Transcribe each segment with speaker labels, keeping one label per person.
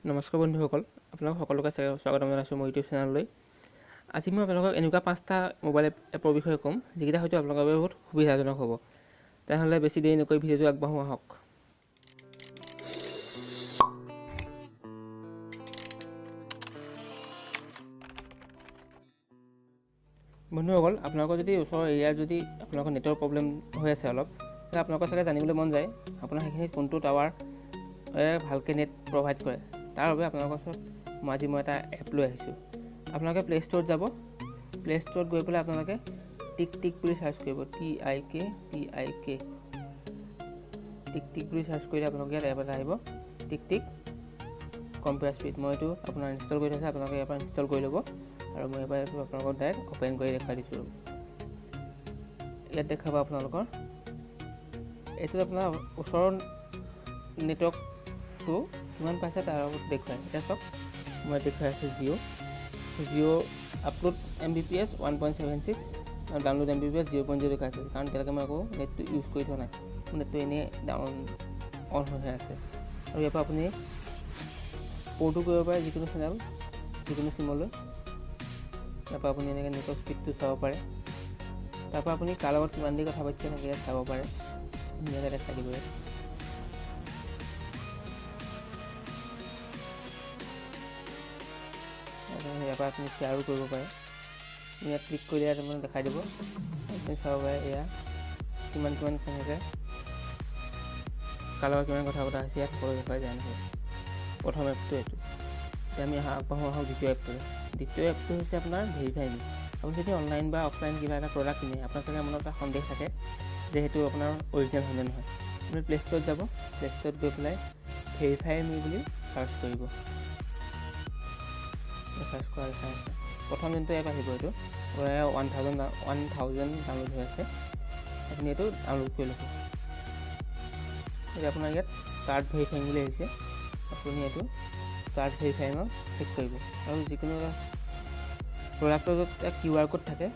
Speaker 1: নমস্কাৰ বন্ধুসকল, আপোনালোক সকলোকে স্বাগতম জনাইছোঁ মোৰ ইউটিউব চেনেললৈ। আজি মই আপোনালোকক এনেকুৱা পাঁচটা মোবাইল এপৰ বিষয়ে ক'ম যিকেইটা হয়তো আপোনালোকৰ বাবে বহুত সুবিধাজনক হ'ব। তেনেহ'লে বেছি দেৰি নকৰি ভিডিঅ'টো আগবাঢ়ো আহক। বন্ধুসকল, আপোনালোকৰ যদি ওচৰৰ এৰিয়াৰ যদি আপোনালোকৰ নেটৰ প্ৰব্লেম হৈ আছে অলপ, তেতিয়াহ'লে আপোনালোকৰ চাগে জানিবলৈ মন যায় আপোনাৰ সেইখিনিত কোনটো টাৱাৰ ভালকৈ নেট প্ৰভাইড কৰে। তাৰ বাবে আপোনালোকৰ ওচৰত আজি মই এটা এপ লৈ আহিছোঁ। আপোনালোকে প্লে' ষ্ট'ৰত যাব, প্লে' ষ্ট'ৰত গৈ পেলাই আপোনালোকে টিক টিক বুলি চাৰ্চ কৰিব, T I K T I K, tick tick বুলি চাৰ্চ কৰিলে আপোনালোকে ইয়াত এপ এটা আহিব, টিক টিক কম্পেয়াৰ স্পীড। মই এইটো আপোনাৰ ইনষ্টল কৰি থৈছোঁ, আপোনালোকে ইয়াৰ পৰা ইনষ্টল কৰি ল'ব। আৰু মই ইয়াৰ পৰা এইটো আপোনালোকক ডাইৰেক্ট অ'পেন কৰি দেখুৱাই দিছোঁ। ইয়াত দেখাব আপোনালোকৰ এইটোত আপোনাৰ ওচৰৰ নেটৱৰ্কটো কিমান পাইছে তাৰ ওপৰত দেখুৱাই। এতিয়া চাওক, মই দেখুৱাই আছোঁ Jio' Jio' upload M B P S 1.76 আৰু download M B P S 0.0 দেখুৱাই আছে, কাৰণ এতিয়ালৈকে মই আকৌ নেটটো ইউজ কৰি থোৱা নাই, মোৰ নেটটো এনেই ডাউন অন হৈ আছে। আৰু ইয়াৰ পৰা আপুনি প'ৰ্টো কৰিব পাৰে যিকোনো চেনেল, যিকোনো চিমলৈ। তাৰপৰা আপুনি এনেকৈ নেটৰ স্পীডটো চাব পাৰে। তাৰপৰা আপুনি কাৰ লগত কিমান দেৰি কথা পাতিছে এনেকৈ ইয়াত চাব পাৰে, ধুনীয়াকৈ দেখাই দিব ইয়াত। ইয়াৰ পৰা আপুনি শ্বেয়াৰো কৰিব পাৰে, ইয়াত ক্লিক কৰিলে ইয়াত মানে দেখাই দিব, আপুনি চাব পাৰে এয়া কিমান কিমান কেনেকৈ কাৰ লগত কিমান কথা পতা হৈছে ইয়াত সকলো দেখুৱাই যায় নহয়। প্ৰথম এপটো এইটো। এতিয়া আমি আগবাঢ়ো আহোঁ দ্বিতীয় এপটোলৈ। দ্বিতীয় এপটো হৈছে আপোনাৰ ভেৰিফাই মি। আপুনি যদি অনলাইন বা অফলাইন কিবা এটা প্ৰডাক্ট কিনে, আপোনাৰ চাগে মনত এটা সন্দেহ থাকে যে সেইটো আপোনাৰ অৰিজিনেল হয়নে নহয়। আপুনি প্লে' ষ্ট'ৰত যাব, প্লে' ষ্ট'ৰত গৈ পেলাই ভেৰিফাই মি বুলি চাৰ্চ কৰিব। চাৰ্চ কৰা দেখাই আছে। প্ৰথম যোনটো এপ আহিব এইটো 1000 ডাউনলোড হৈ আছে, আপুনি এইটো ডাউনলোড কৰি ল'ব। এতিয়া আপোনাৰ ইয়াত ষ্টাৰ্ট ভেৰিফাইং বুলি আহিছে, আপুনি এইটো ষ্টাৰ্ট ভেৰিফাইঙত ক্লিক কৰিব। আৰু যিকোনো এটা প্ৰডাক্টৰ য'ত এটা কিউ আৰ ক'ড থাকে,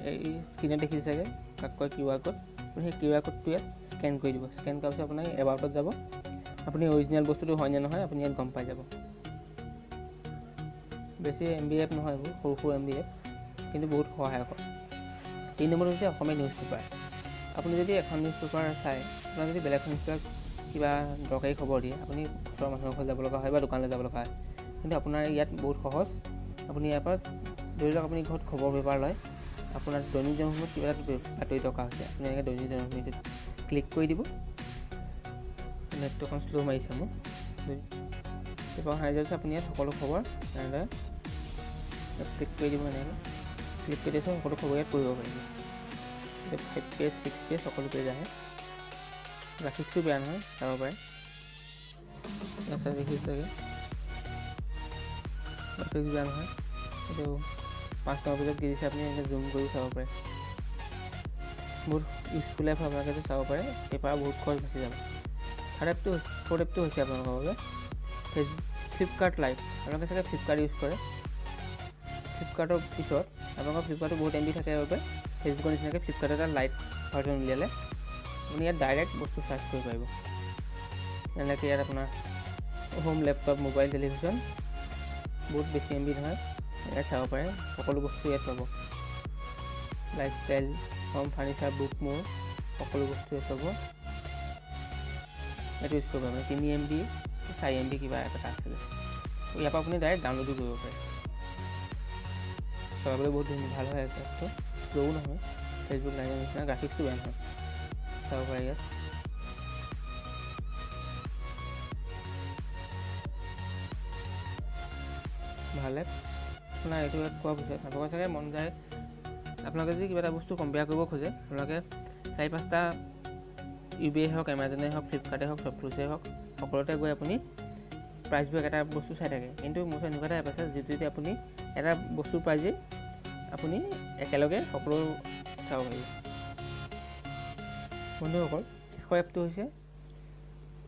Speaker 1: এই স্ক্ৰীণত দেখিছে চাগে কাক কয় কিউ আৰ ক'ড, আপুনি সেই কিউ আৰ ক'ডটো ইয়াত স্কেন কৰি দিব। স্কেন কৰাৰ পিছত আপোনাৰ এবাউটত যাব, আপুনি অৰিজিনেল বস্তুটো হয়নে নহয় আপুনি ইয়াত গম পাই যাব। বেছি এম বি এপ নহয়, এইবোৰ সৰু সৰু এম বি এপ, কিন্তু বহুত সহায়ক। 3 নম্বৰ হৈছে অসমীয়া নিউজ পেপাৰ। আপুনি যদি এখন নিউজ পেপাৰ চায়, আপোনাৰ যদি বেলেগ এখন নিউজ পেপাৰ কিবা দৰকাৰী খবৰ দিয়ে, আপুনি ওচৰৰ মানুহৰ ঘৰত যাব লগা হয় বা দোকানলৈ যাব লগা হয়, কিন্তু আপোনাৰ ইয়াত বহুত সহজ। আপুনি ইয়াৰ পৰা ধৰি লওক আপুনি ঘৰত খবৰ পেপাৰ লয়, আপোনাৰ দৈনিক জন্মভূমিত কিবা এটা বাতৰি দৰকাৰ হৈছে, আপুনি এনেকৈ দৈনিক জন্মভূমিটোত ক্লিক কৰি দিব। নেটটো অকণ শ্ল' মাৰিছে মোৰ। পেপাৰখন আহি যোৱাৰ পিছত আপুনি ইয়াত সকলো খবৰ এনেদৰে ক্লিক কৰি দিব। এনেকৈ ক্লিক কৰি দিয়াৰ পিছত সকলো খবৰ ইয়াত পঢ়িব পাৰিব। 5 পেজ 6 পেজ সকলো পেজ আহে। গ্ৰাফিক্সো বেয়া নহয়, চাব পাৰে। দেখিছে চাগে গ্ৰাফিক্স বেয়া নহয়। এইটো 5 নম্বৰ পেজত কি দিছে আপুনি এনেকৈ জুম কৰিও চাব পাৰে। বহুত ইউজফুল এপ, আপোনালোকে চাব পাৰে। পেপাৰ বহুত খৰচ বাচি যাব। থাৰ্ড এপটো, ফ'ৰ্থ এপটো হৈছে আপোনালোকৰ বাবে ফ্লিপকাৰ্ট লাইভ। আপোনালোকে চাগে ফ্লিপকাৰ্ট ইউজ কৰে। ফ্লিপকাৰ্টৰ পিছত আপোনালোকৰ ফ্লিপকাৰ্টটো বহুত এম বি থাকে বাবে ফেচবুকৰ নিচিনাকৈ ফ্লিপকাৰ্টৰ এটা লাইট ভাৰ্জন উলিয়ালে, আপুনি ইয়াত ডাইৰেক্ট বস্তু চাৰ্চ কৰিব পাৰিব। যেনেকৈ ইয়াত আপোনাৰ হোম, লেপটপ, মোবাইল, টেলিভিশ্যন, বহুত বেছি এম বি নহয়, ইয়াত চাব পাৰে। সকলো বস্তু ইয়াত পাব, লাইফষ্টাইল, হোম ফাৰ্নিচাৰ, বুক মোৰ সকলো বস্তু ইয়াত পাব। এইটো ইউজ কৰিব পাৰে। 3 এম বি 4 এম বি কিবা এপ এটা আছিলে, ইয়াৰ পৰা আপুনি ডাইৰেক্ট ডাউনলোডো কৰিব পাৰে। চলাবলৈ বহুত ধুনীয়া ভাল হয় এপটো, শ্ল'ও নহয় ফেচবুক লাইভৰ নিচিনা, গ্ৰাফিক্সটো বেয়া নহয়, চাব পাৰে ইয়াত। ভাল এপ। আপোনাৰ এইটো এপ কোৱাৰ পিছত আপোনালোকৰ চাগে মন যায়, আপোনালোকে যদি কিবা এটা বস্তু কম্পেয়াৰ কৰিব খোজে, আপোনালোকে 4-5টা ইউ বি হওক, এমাজনেই হওক, ফ্লিপকাৰ্টেই হওক, শ্বপক্লুজেই হওক, সকলোতে গৈ আপুনি প্ৰাইচবোৰ এটা বস্তু চাই থাকে। কিন্তু মোৰ ওচৰত এনেকুৱা এটা এপ আছে যিটোতে আপুনি এটা বস্তুৰ প্ৰাইজেই আপুনি একেলগে সকলো চাব পাৰিব। বন্ধুসকল, শেষৰ এপটো হৈছে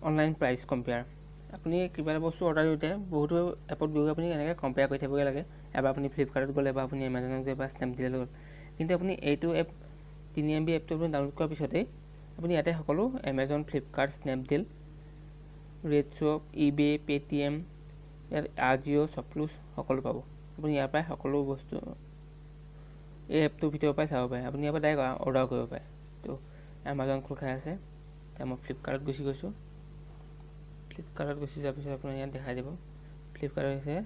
Speaker 1: অনলাইন প্ৰাইচ কম্পেয়াৰ। আপুনি কিবা এটা বস্তু অৰ্ডাৰ দিওঁতে বহুতো এপত গৈ আপুনি এনেকৈ কম্পেয়াৰ কৰি থাকিবগৈ লাগে। এবাৰ আপুনি ফ্লিপকাৰ্টত গ'ল, এবাৰ আপুনি এমাজনত গ'ল, এবাৰ স্নেপডিলত গ'ল। কিন্তু আপুনি এইটো এপ 3 এম বি এপটো আপুনি ডাউনলোড কৰাৰ পিছতেই আপুনি ইয়াতে সকলো Amazon, Flipkart, Snapdeal, Red Shop, eBay, Paytm, ইয়াত আজিঅ', শ্বপক্লুজ সকলো পাব। আপুনি ইয়াৰ পৰাই সকলো বস্তু এই এপটোৰ ভিতৰৰ পৰাই চাব পাৰে। আপুনি ইয়াৰ পৰা ডাইৰেক্ট অৰ্ডাৰ কৰিব পাৰে। তো এমাজন খোল খাই আছে। এতিয়া মই ফ্লিপকাৰ্টত গুচি গৈছোঁ। ফ্লিপকাৰ্টত গুচি যোৱাৰ পিছত আপোনাৰ ইয়াত দেখাই দিব, ফ্লিপকাৰ্টত হৈছে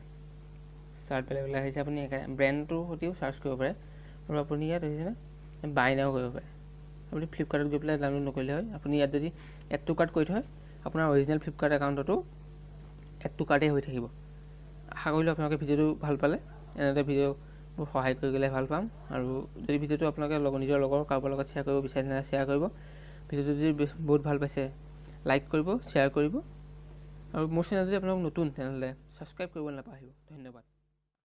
Speaker 1: চাৰ্ট বেলেগ বেলেগ আহিছে। আপুনি ব্ৰেণ্ডটোৰ সৈতেও চাৰ্চ কৰিব পাৰে আৰু আপুনি ইয়াত হৈছে বাই নাও কৰিব পাৰে। আপুনি ফ্লিপকাৰ্টত গৈ পেলাই ডাউনলোড নকৰিলে হয়। আপুনি ইয়াত যদি এড টু কাৰ্ট কৰি থয়, আপোনাৰ অৰিজিনেল ফ্লিপকাৰ্ট একাউণ্টতো এড টু কাৰ্টেই হৈ থাকিব। আশা কৰিলোঁ আপোনালোকে ভিডিঅ'টো ভাল পালে। এনেদৰে ভিডিঅ'বোৰ সহায় কৰি গ'লে ভাল পাম। আৰু যদি ভিডিঅ'টো আপোনালোকে নিজৰ লগৰ কাৰোবাৰ লগত শ্বেয়াৰ কৰিব বিচাৰে, তেনেহ'লে শ্বেয়াৰ কৰিব। ভিডিঅ'টো যদি বহুত ভাল পাইছে, লাইক কৰিব, শ্বেয়াৰ কৰিব আৰু মোৰ চেনেল যদি আপোনালোক নতুন, তেনেহ'লে ছাবস্ক্ৰাইব কৰিব নাপাহৰিব। ধন্যবাদ।